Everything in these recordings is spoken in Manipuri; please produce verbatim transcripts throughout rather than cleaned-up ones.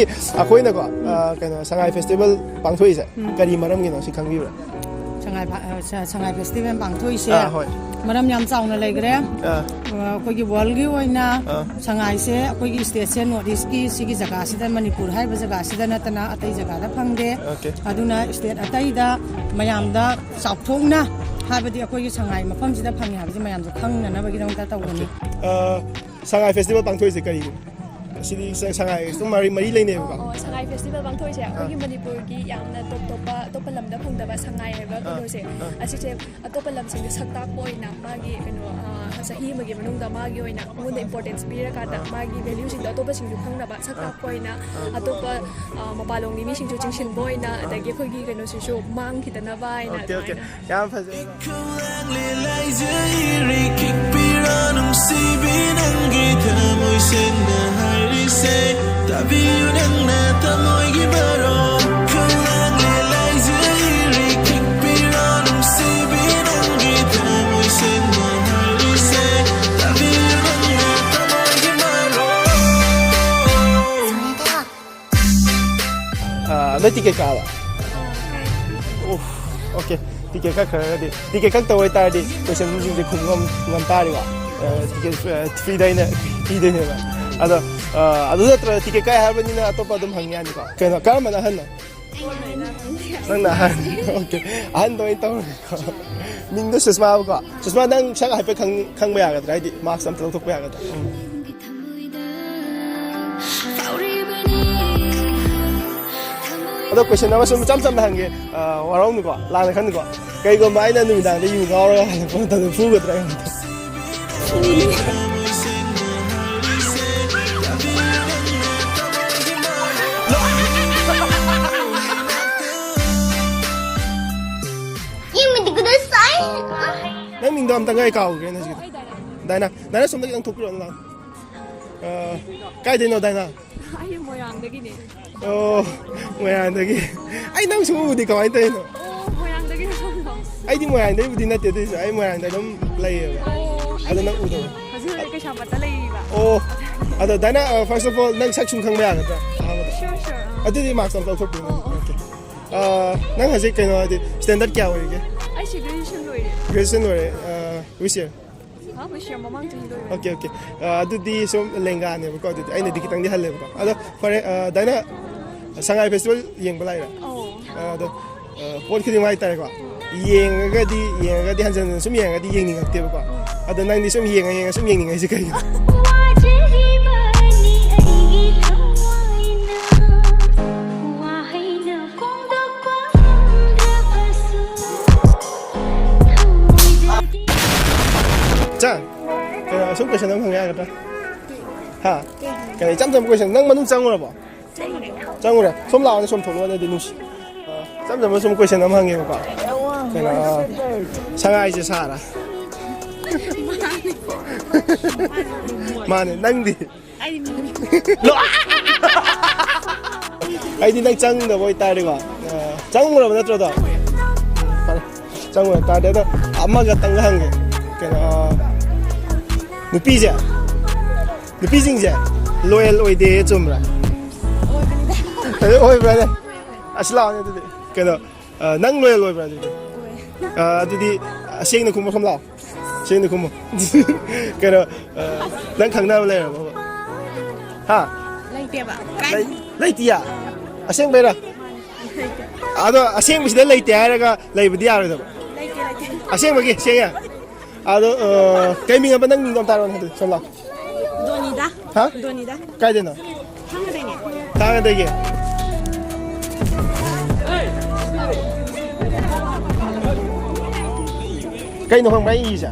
ꯑꯩꯈꯣꯏꯅꯀꯣ, ꯑ, ꯀꯩꯅꯣ, ꯁꯉꯥꯏ ꯐꯦꯁꯇꯤꯚꯦꯜ ꯄꯥꯡꯊꯣꯛꯏꯁꯦ ꯀꯔꯤ ꯃꯔꯝꯒꯤꯅꯣ, ꯁꯤ ꯈꯪꯕꯤꯕ꯭ꯔꯥ? ꯁꯉꯥꯏ ꯐ-, ꯑ, ꯁ-, ꯁꯉꯥꯏ ꯐꯦꯁꯇꯤꯚꯦꯜ ꯄꯥꯡꯊꯣꯛꯏꯁꯦ ꯑꯥ, ꯍꯣꯏ꯫ ꯃꯔꯝ ꯌꯥꯝ ꯆꯥꯎꯅ ꯂꯩꯈ꯭ꯔꯦ꯫ ꯑꯥ꯫ ꯑ, ꯑꯩꯈꯣꯏꯒꯤ ꯋꯥꯔꯜꯒꯤ ꯑꯣꯏꯅ ꯑꯥ꯫ ꯁꯉꯥꯏꯁꯦ ꯑꯩꯈꯣꯏꯒꯤ ꯁ꯭ꯇꯦꯠꯁꯦ, ꯅꯣꯔꯠ ꯏꯁꯀꯤ ꯁꯤꯒꯤ ꯖꯒꯥꯁꯤꯗ, ꯃꯅꯤꯄꯨꯔ ꯍꯥꯏꯕ ꯖꯒꯥꯁꯤꯗ ꯅꯠꯇꯅ ꯑꯇꯩ ꯖꯒꯥꯗ ꯐꯪꯗꯦ꯫ ꯑꯣꯀꯦ꯫ ꯑꯗꯨꯅ ꯁ꯭ꯇꯦꯠ ꯑꯇꯩꯗ ꯃꯌꯥꯝꯗ ꯆꯥꯎꯊꯣꯛꯅ, ꯍꯥꯏꯕꯗꯤ ꯑꯩꯈꯣꯏꯒꯤ ꯁꯉꯥꯏ ꯃꯐꯝꯁꯤꯗ ꯐꯪꯉꯦ ꯍꯥꯏꯕꯁꯤ ꯃꯌꯥꯝꯁꯨ ꯈꯪꯅꯅꯕꯒꯤꯗꯃꯛꯇ ꯇꯧꯕꯅꯤ꯫ ꯑꯣꯀꯦ꯫ ꯑ, ꯁꯉꯥꯏ ꯐꯦꯁꯇꯤꯚꯦꯜ ꯄꯥꯡꯊꯣꯛꯏꯁꯦ ꯀꯔꯤꯒꯤꯅꯣ? ꯁꯤꯗꯤ ꯁ-, ꯁꯉꯥꯏ ꯑꯗꯨꯝ ꯃꯔꯤ, ꯃꯔꯤ ꯂꯩꯅꯩꯕꯀꯣ? ꯑꯣ, ꯁꯉꯥꯏ ꯐꯦꯁꯇꯤꯚꯦꯜ ꯄꯥꯡꯊꯣꯛꯏꯁꯦ ꯑꯩꯈꯣꯏꯒꯤ ꯑꯥ꯫ ꯃꯅꯤꯄꯨꯔꯒꯤ ꯌꯥꯝꯅ ꯇꯣꯞ ꯇꯣꯞꯄ, ꯑꯇꯣꯞꯄ ꯂꯝꯗ ꯐꯪꯗꯕ ꯁꯉꯥꯏ ꯍꯥꯏꯕ ꯑꯥ, ꯀꯩꯅꯣꯁꯦ, ꯑꯥ꯫ ꯑꯁꯤꯁꯦ ꯑꯇꯣꯞꯄ ꯂꯝꯁꯤꯡꯗ ꯁꯛ ꯇꯥꯛꯄ ꯑꯣꯏꯅ ꯃꯥꯒꯤ ꯀꯩꯅꯣ, ꯑꯥ, ꯆꯍꯤ ꯑꯃꯒꯤ ꯃꯅꯨꯡꯗ ꯃꯥꯒꯤ ꯑꯣꯏꯅ ꯃꯉꯣꯟꯗ ꯏꯝꯄꯣꯔꯇꯦꯟꯁ ꯄꯤꯔꯀꯥꯟꯗ ꯑꯥ꯫ ꯃꯥꯒꯤ ꯚꯦꯂ꯭ꯌꯨꯁꯤꯡꯗꯣ ꯑꯇꯣꯞꯄꯁꯤꯡꯁꯨ ꯈꯪꯅꯕ ꯁꯛ ꯑꯥ꯫ ꯇꯥꯛꯄ ꯑꯣꯏꯅ ꯑꯥ꯫ ꯑꯇꯣꯞꯄ, ꯑꯥ, ꯃꯄꯥꯟꯂꯣꯝꯒꯤ ꯃꯤꯁꯤꯡꯁꯨ ꯆꯤꯡꯁꯤꯟꯕ ꯑꯣꯏꯅ, ꯑꯥ꯫ ꯑꯗꯒꯤ ꯑꯩꯈꯣꯏꯒꯤ ꯀꯩꯅꯣꯁꯤꯁꯨ ꯃꯥꯡꯈꯤꯗꯅꯕ ꯍꯥꯏꯅ ꯑꯣꯀꯦ, ꯑꯣꯀꯦ꯫ ꯑꯗꯨꯃꯥꯏꯅ꯫ ꯌꯥꯝ ꯐꯖꯩ꯫ ꯈꯣꯡꯂꯥꯡꯂꯦ ꯂꯥꯏꯖꯩ ꯏꯔꯩ ꯈꯤꯛꯄꯤꯔꯣ ꯅꯨꯡꯁꯤꯕꯤ ꯅꯪꯒꯤ ꯊꯃꯣꯏ ꯁꯦꯡꯅ ꯍꯥꯏꯔꯤꯁꯦ꯫ ꯇꯥꯕꯤꯌꯨ ꯅꯪꯅ ꯊꯃꯣꯏꯒꯤ ꯕꯥꯔꯣ꯫ ꯈꯣꯡꯂꯥꯡꯂꯦ ꯂꯥꯏꯖꯩ ꯏꯔꯩ ꯈꯤꯛꯄꯤꯔꯣ ꯅꯨꯡꯁꯤꯕꯤ ꯅꯪꯒꯤ ꯊꯃꯣꯏ ꯁꯦꯡꯅ ꯍꯥꯏꯔꯤꯁꯦ꯫ ꯇꯥꯕꯤꯌꯨ ꯅꯪꯅ ꯊꯃꯣꯏꯒꯤ ꯕꯥꯔꯣ꯫ ꯑꯥ, ꯅꯣꯏ ꯇꯤꯀꯦꯠ ꯀꯛꯑꯕ? ꯑꯣ, ꯑꯣꯀꯦ꯫ ꯇꯤꯀꯦꯠ ꯀꯛꯈ꯭ꯔꯒꯗꯤ, ꯇꯤꯀꯦꯠ ꯀꯛꯇꯕ ꯑꯣꯏꯇꯥꯔꯗꯤ ꯀꯣꯏꯁꯟꯁꯤꯡꯁꯦ ꯈꯨꯝꯕ ꯉꯝ-, ꯉꯝ ꯇꯥꯔꯤꯕ? ꯑꯥ, ꯇꯤꯀꯦꯠ, ꯑꯥ, ꯐ꯭ꯔꯤꯗ ꯑꯩꯅ ꯄꯤꯗꯣꯏꯅꯦꯕ꯫ ꯑꯗꯣ, ꯑꯥ, ꯑꯗꯨ ꯅꯠꯇ꯭ꯔꯒ ꯇꯤꯀꯦꯠ ꯀꯛꯑꯦ ꯍꯥꯏꯔꯕꯅꯤꯅ ꯑꯇꯣꯞꯄ ꯑꯗꯨꯝ ꯍꯪ ꯌꯥꯅꯤꯀꯣ? ꯀꯩꯅꯣ, ꯀꯔꯝꯕꯅ ꯑꯍꯟꯅꯣ? ꯅꯪꯅ ꯑꯍꯟ꯫ ꯑꯣꯀꯦ꯫ ꯑꯍꯟꯗꯣ ꯑꯣꯏꯅ ꯇꯧꯔꯒꯦꯀꯣ꯫ ꯃꯤꯡꯗꯣ ꯁꯨꯁꯃꯥꯕꯀꯣ꯫ ꯁꯨꯁꯃꯥ, ꯅꯪ ꯁꯛ ꯍꯥꯏꯐꯦꯠ ꯈꯪ-, ꯈꯪꯕ ꯌꯥꯒꯗ꯭ꯔꯥ? ꯍꯥꯏꯗꯤ ꯃꯥꯛꯁ ꯑꯝꯇ ꯂꯧꯊꯣꯛꯄ ꯌꯥꯒꯗ꯭ꯔꯥ? ꯎꯝ꯫ ꯑꯗꯣ ꯀꯣꯏꯁꯟ ꯑꯃ ꯁꯨꯝ ꯏꯆꯝ ꯆꯝꯅ ꯍꯪꯒꯦ, ꯑ, ꯋꯥꯔꯧꯅꯨꯀꯣ, ꯂꯥꯟꯅ ꯈꯟꯅꯨꯀꯣ꯫ ꯀꯩꯒꯨꯝꯕ ꯑꯩꯅ ꯅꯨꯃꯤꯗꯥꯡꯗ ꯌꯨ ꯉꯥꯎꯔꯒ ꯍꯜꯂꯛꯄ ꯃꯇꯝꯗ ꯐꯨꯒꯗ꯭ꯔꯥ ꯑꯩꯉꯣꯟꯗ? ꯅꯪ ꯃꯤꯡꯗꯣ ꯑꯝꯇꯪ ꯑꯩ ꯀꯥꯎꯈ꯭ꯔꯦꯅꯦ ꯍꯧꯖꯤꯛꯀꯤꯗꯣ꯫ ꯗꯥꯏꯅꯥ, ꯗꯥꯏꯅꯥ ꯁꯣꯝꯗ ꯈꯤꯇꯪ ꯊꯣꯛꯄꯤꯔꯛꯑꯣꯅꯦ, ꯂꯥꯛꯑꯣ꯫ ꯑ, ꯀꯥꯏꯗꯩꯅꯣ ꯗꯥꯏꯅꯥ? ꯑꯩ ꯃꯣꯏꯔꯥꯡꯗꯒꯤꯅꯦ꯫ ꯑꯣ, ꯃꯣꯏꯔꯥꯡꯗꯒꯤ꯫ ꯑꯩ ꯅꯪ ꯁꯨꯝ ꯎꯕꯗꯤ ꯀꯃꯥꯏꯅ ꯇꯧꯔꯤꯅꯣ? ꯑꯣ, ꯃꯣꯏꯔꯥꯡꯗꯒꯤ ꯁꯨꯝ ꯂꯥꯛꯑꯣ꯫ ꯑꯩꯗꯤ ꯃꯣꯏꯔꯥꯡꯗꯩꯕꯨꯗꯤ ꯅꯠꯇꯦ, ꯑꯗꯨꯏꯁꯨ ꯑꯩ ꯃꯣꯏꯔꯥꯡꯗ ꯑꯗꯨꯝ ꯂꯩꯌꯦꯕ꯫ ꯑꯣ, ꯑꯗꯣ ꯅꯪ ꯎꯗꯕ꯫ ꯍꯧꯖꯤꯛ ꯍꯧꯖꯤꯛ ꯀꯩꯁꯥꯝꯄꯥꯠꯇ ꯂꯩꯔꯤꯕ꯫ ꯑꯣ, ꯑꯗꯣ ꯗꯥꯏꯅꯥ, ꯑ, first of all, ꯅꯪ ꯁꯛ ꯁꯨꯝ ꯈꯪꯕ ꯌꯥꯒꯗ꯭ꯔꯥ? ꯑꯍꯥꯟꯕꯗ꯫ Sure, sure. ꯑꯗꯨꯗꯤ ꯃꯥꯔꯛꯁ ꯑꯝꯇ ꯂꯧꯊꯣꯛꯄꯤꯌꯨ꯫ ꯑꯣ, ꯑꯣ꯫ ꯑꯣꯀꯦ꯫ ꯑ, ꯅꯪ ꯍꯧꯖꯤꯛ ꯀꯩꯅꯣ ꯍꯥꯏꯗꯤ ꯁ꯭ꯇꯦꯟꯗꯔꯗ ꯀꯌꯥ ꯑꯣꯏꯔꯤꯒꯦ? ꯑꯩꯁꯦ ꯒ꯭ꯔꯦꯖꯨꯑꯦꯁꯟ ꯂꯣꯏꯔꯦ꯫ ꯒ꯭ꯔꯦꯖꯨꯑꯦꯁꯟ ꯂꯣꯏꯔꯦ꯫ ꯑ, which year? ꯍꯥ? Which year? ꯃꯃꯥꯡ ꯆꯍꯤ ꯂꯣꯏꯔꯦ꯫ Okay, okay. ꯑ, ꯑꯗꯨꯗꯤ ꯁꯨꯝ ꯂꯦꯡꯒꯥꯅꯦꯕꯀꯣ, ꯑꯗꯨꯗꯤ ꯑꯩꯅꯗꯤ ꯈꯤꯇꯪꯗꯤ ꯍꯜꯂꯦꯕꯀꯣ꯫ ꯑꯗꯣ ꯐꯔꯦ, ꯑ, ꯗꯥꯏꯅꯥ, ꯁꯉꯥꯏ ꯐꯦꯁꯇꯤꯚꯦꯜ ꯌꯦꯡꯕ ꯂꯥꯛꯏꯔꯥ? ꯑꯧ꯫ ꯑ, ꯑꯗꯣ, ꯑ, ꯄꯣꯠ ꯈꯨꯗꯤꯡꯃꯛ ꯍꯥꯏꯇꯥꯔꯦꯀꯣ, ꯌꯦꯡꯉꯒꯗꯤ, ꯌꯦꯡꯉꯒꯗꯤ ꯍꯟꯖꯟ ꯍꯟꯖꯟ ꯁꯨꯝ ꯌꯦꯡꯉꯒꯗꯤ ꯌꯦꯡꯅꯤꯡꯉꯛꯇꯦꯕꯀꯣ꯫ ꯑꯗꯣ ꯅꯪꯗꯤ ꯁꯨꯝ ꯌꯦꯡꯉ ꯌꯦꯡꯉ ꯁꯨꯝ ꯌꯦꯡꯅꯤꯡꯉꯛꯏꯁꯦ ꯀꯩꯒꯤꯅꯣ? ꯋꯥꯖꯔꯤꯕꯅꯤ ꯑꯩꯒꯤ ꯊꯃꯣꯏꯅ, ꯋꯥꯍꯩꯅ ꯐꯣꯡꯗꯣꯛꯄ ꯉꯝꯗ꯭ꯔꯕꯁꯨ, ꯊꯃꯣꯏꯗꯗꯤ ꯆꯥ, ꯀꯩꯅꯣ, ꯁꯨꯝ ꯀꯣꯏꯁꯟ ꯑꯃ ꯍꯪ ꯌꯥꯒꯗ꯭ꯔꯥ? ꯍꯥ? ꯀꯩꯅꯣ, ꯏꯆꯝ ꯆꯝꯕ ꯀꯣꯏꯁꯟ, ꯅꯪ ꯃꯅꯨꯡ ꯆꯪꯉꯨꯔꯕꯣ? ꯆꯪꯉꯨꯔꯦ꯫ ꯁꯣꯝ ꯂꯥꯛꯑꯣꯅꯦ, ꯁꯣꯝ ꯊꯣꯛꯂꯛꯑꯣꯅꯦ, ꯑꯗꯨꯗꯤ ꯅꯨꯡꯁꯤ꯫ ꯑ, ꯏꯆꯝ ꯆꯝꯕ ꯁꯨꯝ ꯀꯣꯏꯁꯟ ꯑꯃ ꯍꯪꯒꯦꯕꯀꯣ꯫ ꯀꯩꯅꯣ, ꯁꯉꯥꯏꯁꯦ ꯁꯥꯔꯥ? ꯃꯥꯅꯦ, ꯅꯪꯗꯤ? ꯑꯩ ꯃꯤ꯫ ꯂꯣ-, ꯑꯩꯗꯤ ꯅꯪ ꯆꯪꯗꯕ ꯑꯣꯏꯇꯥꯔꯗꯤꯀꯣ꯫ ꯑ, ꯆꯪꯉꯨꯔꯕ ꯅꯠꯇ꯭ꯔꯣ ꯑꯗꯣ? ꯐꯔꯦ꯫ ꯆꯪꯉꯨꯔ ꯇꯥꯔꯗꯤ ꯑꯗꯣ ꯑꯃꯒꯇꯪꯒ ꯍꯪꯒꯦ꯫ ꯀꯩꯅꯣ, ꯑ, ꯅꯨꯄꯤꯁꯦ, ꯅꯨꯄꯤꯁꯤꯡꯁꯦ ꯂꯣꯌꯦꯜ ꯑꯣꯏꯗꯦ, ꯆꯨꯝꯕ꯭ꯔꯥ? ꯑꯣꯏꯕ꯭ꯔꯥꯅꯦ? ꯑꯁꯤ ꯂꯥꯛꯑꯣꯅꯦ ꯑꯗꯨꯗꯤ꯫ ꯀꯩꯅꯣ, ꯑ, ꯅꯪ ꯂꯣꯌꯦꯜ ꯑꯣꯏꯕ꯭ꯔꯥ ꯑꯗꯨꯗꯤ? ꯑ, ꯑꯗꯨꯗꯤ ꯑꯁꯦꯡꯅ ꯈꯨꯝꯕ ꯁꯨꯝ ꯂꯥꯛꯑꯣ꯫ ꯁꯦꯡꯅ ꯈꯨꯝꯃꯨ꯫ ꯀꯩꯅꯣ, ꯑ, ꯅꯪ ꯈꯪꯅꯕ ꯂꯩꯔꯕꯣ? ꯍꯥ? ꯂꯩꯇꯦꯕ꯫ ꯂꯩ-, ꯂꯩꯇꯤꯌꯥ? ꯑꯁꯦꯡꯕꯩꯔꯥ? ꯑꯗꯣ ꯑꯁꯦꯡꯕꯁꯤꯗ ꯂꯩꯇꯦ ꯍꯥꯏꯔꯒ ꯂꯩꯕꯗꯤ ꯌꯥꯔꯣꯏꯗꯕ꯫ ꯂꯩꯇꯦ, ꯂꯩꯇꯦ꯫ ꯑꯁꯦꯡꯕꯒꯤ, ꯁꯦꯡꯉꯦ? ꯑꯗꯣ, ꯑ, ꯀꯩ ꯃꯤꯡ ꯍꯥꯏꯕ? ꯅꯪ ꯃꯤꯡꯗꯣ ꯑꯝꯇ ꯍꯥꯏꯔꯛꯑꯣꯅꯦ ꯑꯗꯨꯗꯤ, ꯁꯣꯝ ꯂꯥꯛꯑꯣ꯫ ꯗꯣꯅꯤꯗ꯫ ꯍꯥ? ꯗꯣꯅꯤꯗ꯫ ꯀꯥꯏꯗꯩꯅꯣ? ꯊꯥꯡꯒꯗꯩꯅꯦ꯫ ꯊꯥꯡꯒꯗꯒꯤ? ꯀꯩꯅꯣ ꯈꯪꯕ꯭ꯔꯥ ꯑꯩ ꯏꯁꯦ?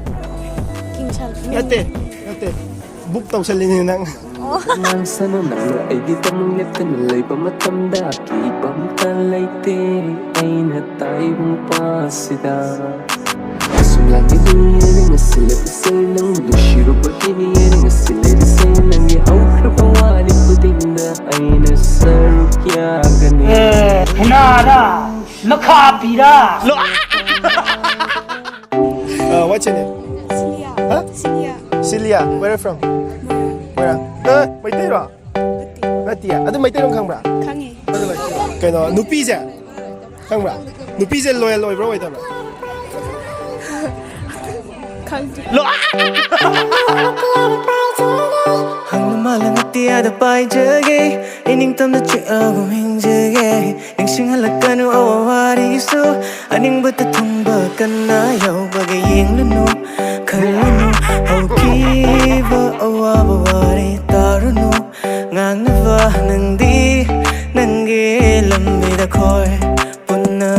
ꯀꯤꯡꯁꯜ-, ꯅꯠꯇꯦ, ꯅꯠꯇꯦ꯫ ꯕꯨꯛ ꯇꯧꯁꯜꯂꯤꯅꯦ ꯅꯪ꯫ ꯑꯣ꯫ ꯉꯥꯡꯁꯅꯨ ꯅꯪꯅ ꯑꯩꯒꯤꯗꯃꯛ ꯂꯦꯞꯇꯅ ꯂꯩꯕ ꯃꯇꯝꯗ ꯀꯤꯕ ꯑꯝꯇ ꯂꯩꯇꯦ ꯑꯩꯅ ꯇꯥꯏꯕ ꯅꯨꯄꯥꯁꯤꯗ꯫ ꯑꯁꯨꯝ ꯂꯥꯡꯅꯤꯡꯉꯦ ꯉꯁꯤ ꯂꯦꯞꯄꯁꯦ ꯅꯪ ꯅꯨꯡꯁꯤꯔꯨꯕꯒꯤꯅꯤꯌꯦ ꯉꯁꯤ ꯂꯩꯔꯤꯁꯦ ꯅꯪꯒꯤ ꯍꯧꯈ꯭ꯔꯕ ꯋꯥꯔꯤ ꯈꯨꯗꯤꯡꯗ ꯑꯩꯅ ꯁꯔꯨꯛ ꯌꯥꯒꯅꯤ꯫ ꯑꯦ, ꯈꯦꯅꯥꯔꯥ? ꯃꯈꯥꯕꯤꯔꯥ? ꯂꯣ-, ꯑ, what's your name? ꯁꯤꯂꯤꯌꯥ꯫ ꯍꯥ? ꯁꯤꯂꯤꯌꯥ꯫ ꯁꯤꯂꯤꯌꯥ, where are you from? ꯃꯣꯏꯔꯥꯡ꯫ ꯃꯣꯏꯔꯥꯡ꯫ ꯑ, ꯃꯩꯇꯩꯔꯣ? ꯅꯠꯇꯦ꯫ ꯅꯠꯇꯤꯌꯦ꯫ ꯑꯗꯨ ꯃꯩꯇꯩꯂꯣꯟ ꯈꯪꯕ꯭ꯔꯥ? ꯈꯪꯉꯦ꯫ ꯀꯩꯅꯣ, ꯅꯨꯄꯤꯁꯦ ꯈꯪꯕ꯭ꯔꯥ? ꯅꯨꯄꯤꯁꯦ ꯂꯣꯌꯦꯜ ꯑꯣꯏꯕ꯭ꯔꯥ, ꯑꯣꯏꯗꯕ꯭ꯔꯥ? ꯈꯪꯗꯦ꯫ ꯍꯪꯅ ꯃꯥꯂꯪ ꯑꯇꯤꯌꯥꯗ ꯄꯥꯏꯖꯒꯦ, ꯏꯅꯤꯡꯇꯝꯅ ꯆꯤꯛꯑꯒꯨꯝ ꯍꯤꯡꯖꯒꯦ꯫ ꯅꯤꯡꯁꯤꯡꯍꯜꯂꯛꯀꯅꯨ ꯑꯋꯥ ꯋꯥꯔꯤꯁꯨ, ꯑꯅꯤꯡꯕꯇ ꯊꯨꯡꯕ ꯀꯟꯅ ꯌꯧꯕꯒ ꯌꯦꯡꯂꯨꯅꯨ, ꯈꯜꯂꯨꯅꯨ꯫ ꯍꯧꯈꯤꯕ ꯑꯋꯥꯕ ꯋꯥꯔꯤ ꯇꯥꯔꯨꯅꯨ, ꯉꯥꯡꯅꯕ ꯅꯪꯗꯤ ꯅꯪꯒꯤ ꯂꯝꯕꯤꯗ ꯈꯣꯏ ꯄꯨꯟꯅ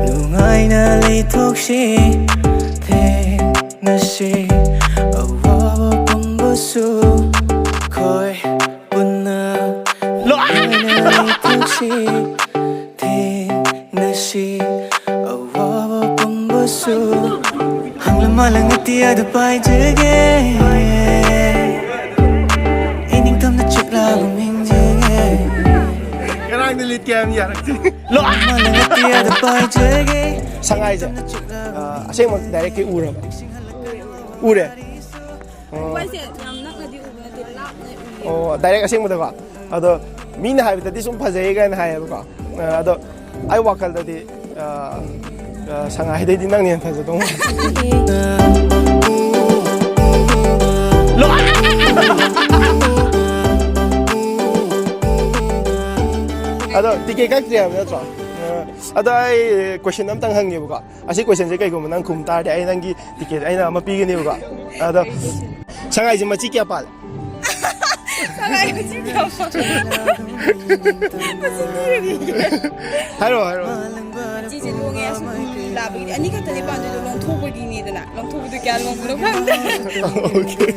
ꯅꯨꯡꯉꯥꯏꯅ ꯂꯩꯊꯣꯛꯁꯤ꯫ ꯊꯦꯡꯅꯁꯤ ꯑꯋꯥꯕ ꯄꯨꯝꯕꯁꯨ ꯈꯣꯏ ꯄꯨꯟꯅ ꯅꯨꯡꯉꯥꯏꯅ ꯂꯩꯊꯣꯛꯁꯤ꯫ ꯊꯦꯡꯅꯁꯤ ꯑꯋꯥꯕ ꯄꯨꯝꯕꯁꯨ꯫ ꯍꯪꯂ ꯃꯥꯂꯪ ꯑꯇꯤꯌꯥꯗ ꯄꯥꯏꯖꯒꯦ, ꯏꯅꯤꯡꯇꯝꯅ ꯆꯤꯛꯂꯒꯨꯝ ꯍꯤꯡꯖꯒꯦ꯫ ꯉꯔꯥꯡꯗꯤ ꯂꯤꯠꯀꯦ ꯍꯥꯏꯕꯅꯤ, ꯌꯥꯔꯛꯇꯦ꯫ ꯃꯥꯂꯪ ꯑꯇꯤꯌꯥꯗ ꯄꯥꯏꯖꯒꯦ꯫ ꯁꯉꯥꯏꯁꯦ, ꯑ, ꯑꯁꯦꯡꯕ ꯗꯥꯏꯔꯦꯛꯇꯤ ꯎꯔꯕ? ꯎꯔꯦ? ꯃꯣꯏꯁꯦ ꯌꯥꯝ ꯅꯛꯅꯗꯤ ꯎꯕ ꯅꯠꯇꯦ, ꯂꯥꯞꯅ ꯎꯏꯌꯦ꯫ ꯑꯣ, ꯗꯥꯏꯔꯦꯛ ꯑꯁꯦꯡꯕꯗꯀꯣ? ꯑꯗꯣ ꯃꯤꯅ ꯍꯥꯏꯕꯗꯗꯤ ꯁꯨꯝ ꯐꯖꯩ ꯀꯥꯏꯅ ꯍꯥꯏꯌꯦꯕꯀꯣ꯫ ꯑ, ꯑꯗꯣ ꯑꯩ ꯋꯥꯈꯜꯗꯗꯤ, ꯑ, ꯑ, ꯁꯉꯥꯏꯗꯩꯗꯤ ꯅꯪꯅ ꯍꯦꯟꯅ ꯐꯖꯗꯧ ꯃꯥꯜꯂꯦ꯫ ꯑꯗꯣ ꯇꯤꯀꯦꯠ ꯀꯛꯇ꯭ꯔꯤ ꯍꯥꯏꯕ ꯅꯠꯇ꯭ꯔꯣ? ꯑ, ꯑꯗꯣ ꯑꯩ ꯀꯣꯏꯁꯟ ꯑꯝꯇꯪ ꯍꯪꯒꯦꯕꯀꯣ꯫ ꯑꯁꯤ ꯀꯣꯏꯁꯟꯁꯦ ꯀꯩꯒꯨꯝꯕ ꯅꯪ ꯈꯨꯝ ꯇꯥꯔꯗꯤ ꯑꯩ ꯅꯪꯒꯤ ꯇꯤꯀꯦꯠ ꯑꯩꯅ ꯑꯃ ꯄꯤꯒꯅꯦꯕꯀꯣ꯫ ꯑꯗꯣ ꯁꯉꯥꯏꯁꯦ ꯃꯆꯤ ꯀꯌꯥ ꯄꯥꯜꯂꯦ? ꯁꯉꯥꯏ ꯃꯆꯤ ꯀꯌꯥ ꯄꯥꯜꯂꯦ? ꯃꯆꯤ ꯊꯤꯔꯤꯒꯦ꯫ ꯍꯥꯏꯔꯣ, ꯍꯥꯏꯔꯣ꯫ ꯃꯆꯤꯁꯦ ꯂꯣꯡꯉꯦ, ꯑꯁꯨꯝ ꯂꯥꯕꯒꯤꯗꯤ ꯑꯅꯤ ꯈꯛꯇꯅꯦ ꯄꯥꯟꯗꯣꯏꯗꯣ, ꯂꯣꯡꯊꯣꯛꯄꯒꯤꯅꯦꯗꯅ, ꯂꯣꯡꯊꯣꯛꯄꯗꯣ ꯀꯌꯥ ꯂꯣꯡꯕꯅꯣ ꯈꯪꯗꯦ꯫ ꯑꯣꯀꯦ꯫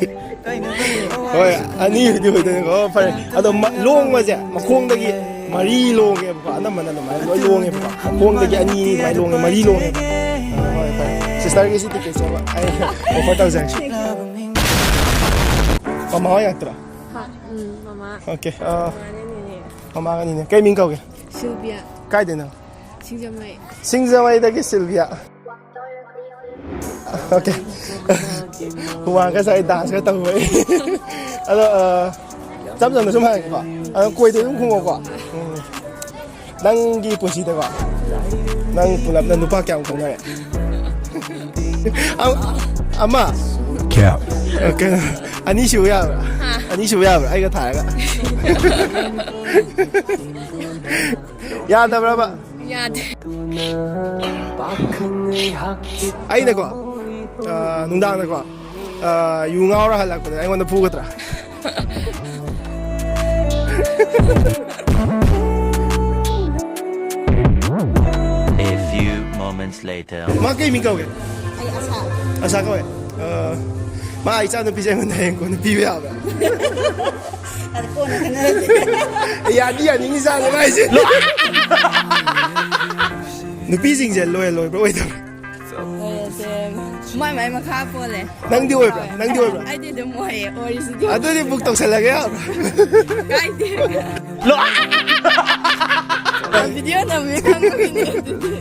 ꯍꯣꯏ, ꯑꯅꯤꯕꯨꯗꯤ ꯑꯣꯏꯗꯣꯏꯅꯤꯀꯣ꯫ ꯑꯣ, ꯐꯔꯦ꯫ ꯑꯗꯣ ꯃ-, ꯂꯣꯡꯕꯁꯦ ꯃꯈꯣꯡꯗꯒꯤ ꯃꯔꯤ ꯂꯣꯡꯉꯦꯕꯀꯣ꯫ ꯑꯅꯝꯕꯅ ꯑꯗꯨꯃꯥꯏꯅ ꯂꯣꯏ ꯂꯣꯡꯉꯦꯕꯀꯣ꯫ ꯃꯈꯣꯡꯗꯒꯤ ꯑꯅꯤ ꯑꯗꯨꯃꯥꯏꯅ ꯂꯣꯡꯉꯦ, ꯃꯔꯤ ꯂꯣꯡꯉꯦꯕ꯫ ꯑ, ꯍꯣꯏ, ꯐꯔꯦ꯫ ꯁꯤꯁꯇꯔꯒꯤ ꯁꯤ ꯇꯤꯀꯦꯠꯁꯦ ꯑꯩ ꯑꯣꯐꯔ ꯇꯧꯖꯔꯒꯦ꯫ ꯃꯃꯥ ꯍꯣꯏ ꯉꯥꯛꯇ꯭ꯔꯥ? ꯎꯝ, ꯃꯃꯥ꯫ ꯑꯣꯀꯦ꯫ ꯑ, ꯃꯃꯥꯅꯦ, ꯅꯦꯅꯦ꯫ ꯃꯃꯥꯒꯅꯤꯅꯦ꯫ ꯀꯩ ꯃꯤꯡ ꯀꯧꯒꯦ? ꯁꯤꯜꯚꯤꯌꯥ꯫ ꯀꯥꯏꯗꯩꯅꯣ? ꯁꯤꯡꯖꯃꯩ꯫ ꯁꯤꯡꯖꯃꯩꯗꯒꯤ ꯁꯤꯜꯚꯤꯌꯥ꯫ ꯑꯣꯀꯦ꯫ ꯍꯨꯃꯥꯡ ꯉꯁꯥꯏ ꯗꯥꯟꯁꯀ ꯇꯧꯕꯩ꯫ ꯑꯗꯣ, ꯑ, ꯏꯆꯝ ꯆꯝꯅ ꯁꯨꯝ ꯍꯥꯏꯔꯒꯦꯀꯣ, ꯑꯗꯣ ꯀꯣꯏꯗꯦ ꯑꯗꯨꯝ ꯈꯨꯝꯃꯣꯀꯣ꯫ ꯎꯝ. ꯅꯪꯒꯤ ꯄꯨꯟꯁꯤꯗꯀꯣ, ꯅꯪ ꯄꯨꯂꯞꯅ ꯅꯨꯄꯥ ꯀꯌꯥꯃꯨꯛ ꯈꯪꯅꯔꯦ? ꯑ-, ꯑꯃ? ꯀꯌꯥ? ꯑ, ꯀꯩꯅꯣ, ꯑꯅꯤ ꯁꯨꯕ ꯌꯥꯕ꯭ꯔꯥ? ꯍꯥ? ꯑꯅꯤ ꯁꯨꯕ ꯌꯥꯕ꯭ꯔꯥ? ꯑꯩꯒ ꯊꯥꯔꯒ꯫ ꯌꯥꯗꯕ꯭ꯔꯕ? ꯌꯥꯗꯦ꯫ ꯑꯩꯅꯀꯣ, ꯑ, ꯅꯨꯡꯗꯥꯡꯗꯀꯣ, ꯑ, ꯌꯨ ꯉꯥꯎꯔ ꯍꯜꯂꯛꯄꯗ ꯑꯩꯉꯣꯟꯗ ꯐꯨꯒꯗ꯭ꯔꯥ? A few moments later. ꯃꯥ ꯀꯩ ꯃꯤꯡ ꯀꯧꯒꯦ? ꯑꯩ ꯑꯁꯥ꯫ ꯑꯁꯥ ꯀꯧꯋꯦ꯫ ꯑ, ꯃꯥ ꯏꯆꯥ ꯅꯨꯄꯤꯁꯦ ꯑꯩꯉꯣꯟꯗ ꯍꯌꯦꯡ ꯀꯣꯟꯅ ꯄꯤꯕ ꯌꯥꯕ꯭ꯔꯥ? ꯑꯗ ꯀꯣꯟꯅ ꯈꯟꯅꯔꯁꯤ꯫ ꯌꯥꯗꯤ ꯌꯥꯅꯤꯡꯉꯤ ꯆꯥꯅꯦ ꯃꯥꯏꯁꯦ꯫ ꯅꯨꯄꯤꯁꯤꯡꯁꯦ ꯂꯣꯌꯦꯜ ꯑꯣꯏꯕ꯭ꯔꯥ ꯑꯣꯏꯗꯕ꯭ꯔꯥ? ꯂꯣꯌꯦꯜꯁꯦ ꯃꯥꯏ ꯃꯥꯏ ꯃꯈꯥ ꯄꯣꯜꯂꯦ꯫ ꯅꯪꯗꯤ ꯑꯣꯏꯕ꯭ꯔꯥ? ꯅꯪꯗꯤ ꯑꯣꯏꯕ꯭ꯔꯥ? ꯑꯩꯗꯤ ꯑꯗꯨꯝ ꯑꯣꯏꯌꯦ, ꯑꯣꯏꯔꯤꯁꯤꯗꯤ꯫ ꯑꯗꯨꯗꯤ ꯕꯨꯛ ꯇꯧꯁꯜꯂꯒꯦ ꯌꯥꯕ꯭ꯔꯥ? ꯀꯥꯏꯗꯦ꯫ ꯂꯣ-, ꯚꯤꯗꯤꯑꯣ ꯅꯝꯃꯦ ꯈꯪꯉꯝꯃꯤꯅꯦ ꯑꯗꯨꯗꯤ꯫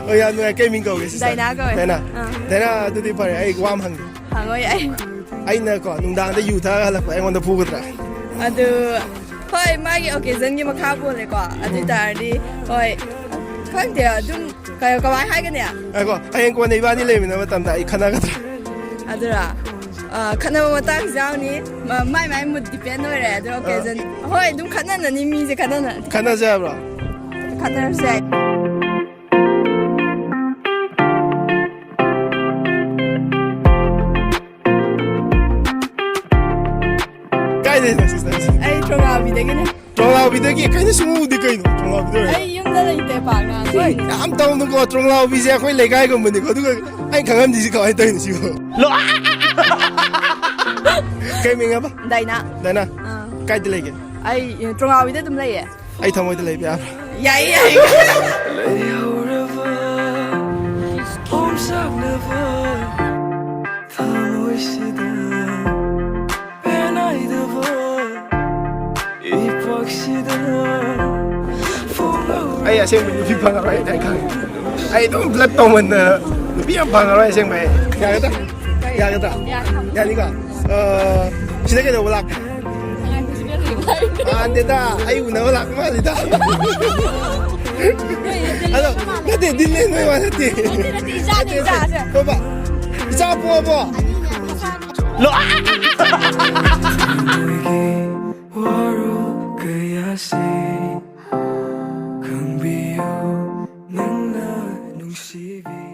ꯑꯣ, ꯌꯥꯝ ꯅꯨꯡꯉꯥꯏ꯫ ꯀꯩ ꯃꯤꯡ ꯀꯧꯒꯦ, sister? ꯗꯥꯏꯅꯥ ꯀꯧꯋꯦ꯫ ꯗꯥꯏꯅꯥ? ꯑꯥ꯫ ꯗꯥꯏꯅꯥ, ꯑꯗꯨꯗꯤ ꯐꯔꯦ, ꯑꯩ ꯋꯥ ꯑꯃ ꯍꯪꯒꯦ꯫ ꯍꯪꯉꯣ ꯌꯥꯏ꯫ ꯑꯩꯅꯀꯣ, ꯅꯨꯡꯗꯥꯡꯗ ꯌꯨ ꯊꯛꯑꯒ ꯍꯜꯂꯛꯄ ꯑꯩꯉꯣꯟꯗ ꯐꯨꯒꯗ꯭ꯔꯥ? ꯑꯗꯨ, ꯍꯣꯏ, ꯃꯥꯒꯤ occasionꯒꯤ ꯃꯈꯥ ꯄꯣꯜꯂꯦꯀꯣ꯫ ꯑꯗꯨ ꯑꯣꯏ ꯇꯥꯔꯗꯤ, ꯍꯣꯏ, ꯈꯪꯗꯦ, ꯑꯗꯨꯝ ꯀ-, ꯀꯃꯥꯏ ꯍꯥꯏꯒꯅꯤ? ꯉꯥꯏꯈꯣ, ꯍꯌꯦꯡ ꯀꯣꯟꯅ ꯏꯕꯥꯅꯤ ꯂꯩꯃꯤꯟꯅꯕ ꯃꯇꯝꯗ ꯑꯩ ꯈꯠꯅꯒꯗ꯭ꯔꯥ? ꯑꯗꯨꯔꯥ? ꯑ, ꯈꯠꯅꯕ ꯃꯇꯥꯡꯁꯨ ꯌꯥꯎꯅꯤ꯫ ꯃ-, ꯃꯥꯏ ꯃꯥꯏ mood depend ꯑꯣꯏꯔꯦ꯫ ꯑꯗꯨ ꯑ꯫ Occasion, ꯍꯣꯏ, ꯑꯗꯨꯝ ꯈꯠꯅꯅꯅꯤ ꯃꯤꯁꯦ, ꯈꯠꯅꯅ-, ꯈꯠꯅꯁꯦ ꯍꯥꯏꯕ꯭ꯔꯣ? ꯈꯠꯅꯔꯁꯨ ꯌꯥꯏ꯫ ꯀꯥꯏꯗꯩꯅꯣ, sister? ꯑꯩ ꯇ꯭ꯔꯣꯉꯥꯕꯤꯗꯒꯤꯅꯦ꯫ ꯇ꯭ꯔꯣꯉꯥꯕꯤꯗꯒꯤ? ꯀꯩꯅꯣ, ꯁꯨꯡꯎ ꯎꯗꯦ ꯀꯩꯅꯣ, ꯇ꯭ꯔꯣꯉꯥꯕꯤꯗ ꯑꯣꯏꯔꯦ꯫ ꯑꯩ ꯌꯨꯝꯗ ꯂꯩꯇꯦ ꯄꯥꯛꯅ꯫ ꯍꯣꯏ, ꯌꯥꯝ ꯇꯧꯅꯨꯀꯣ, ꯇ꯭ꯔꯣꯉꯥꯕꯤꯁꯦ ꯑꯩꯈꯣꯏ ꯂꯩꯀꯥꯏꯒꯨꯝꯕꯅꯤꯀꯣ, ꯑꯗꯨꯒ ꯑꯩꯅ ꯈꯪꯉꯝꯗ꯭ꯔꯤꯁꯤ ꯀꯃꯥꯏꯅ ꯇꯧꯔꯤꯅꯣ ꯁꯤꯕꯣ? ꯂꯣ-, ꯀꯩ ꯃꯤꯡ ꯑꯕ? ꯗꯥꯏꯅꯥ꯫ ꯗꯥꯏꯅꯥ? ꯑꯥ꯫ ꯀꯥꯏꯗ ꯂꯩꯒꯦ? ꯑꯩ, ꯑ, ꯇ꯭ꯔꯣꯉꯥꯕꯤꯗ ꯑꯗꯨꯝ ꯂꯩꯌꯦ꯫ ꯑꯩ ꯊꯃꯣꯏꯗ ꯂꯩꯕ ꯌꯥꯕ꯭ꯔꯥ? ꯌꯥꯏꯌꯦ, ꯌꯥꯏꯌꯦ꯫ ꯂꯩꯍꯧꯔꯕ ꯄꯣꯝꯁꯛꯅꯕ ꯊꯃꯣꯏꯁꯤꯗ ꯄꯦꯟꯅꯥꯏꯗꯕ ꯏꯄꯣꯛꯁꯤꯗ ꯐꯣꯡꯍꯧꯔꯦ꯫ ꯑꯩ ꯑꯁꯦꯡꯕ ꯅꯨꯄꯤ ꯐꯪꯉꯔꯣꯏ, ꯑꯩ ꯈꯪꯉꯦ꯫ ꯑꯩ ꯑꯗꯨꯝ ꯐ꯭ꯂꯠ ꯇꯧꯃꯟꯗꯅ ꯅꯨꯄꯤ ꯌꯥꯝ ꯐꯪꯉꯔꯣꯏ ꯑꯁꯦꯡꯕ ꯑꯩ꯫ ꯌꯥꯒꯗ꯭ꯔꯥ? ꯌꯥꯅꯤꯀꯣ? ꯑ, ꯁꯤꯗ ꯀꯩꯗꯧꯕ ꯂꯥꯛꯀꯦ? ꯃꯥꯟꯗꯦꯗ, ꯑꯩ ꯎꯅꯕ ꯂꯥꯛꯄ ꯃꯥꯜꯂꯤꯗ꯫ ꯑꯗꯣ ꯅꯠꯇꯦ, ꯗꯤꯜ ꯂꯦꯟꯕꯩ ꯋꯥ ꯅꯠꯇꯦ꯫ ꯅꯠꯇꯦ, ꯅꯠꯇꯦ, ꯏꯆꯥꯅꯦ, ꯏꯆꯥ, ꯏꯆꯥ꯫ ꯍꯣꯏꯕ, ꯏꯆꯥ ꯄꯣꯛꯑꯕꯣ? ꯂꯣ-, ꯅꯣꯏꯒꯤ ꯋꯥꯔꯣꯜ ꯀꯌꯥꯁꯤ ꯈꯪꯕꯤꯌꯨ, ꯅꯪꯅ ꯅꯨꯡꯁꯤꯕꯤ꯫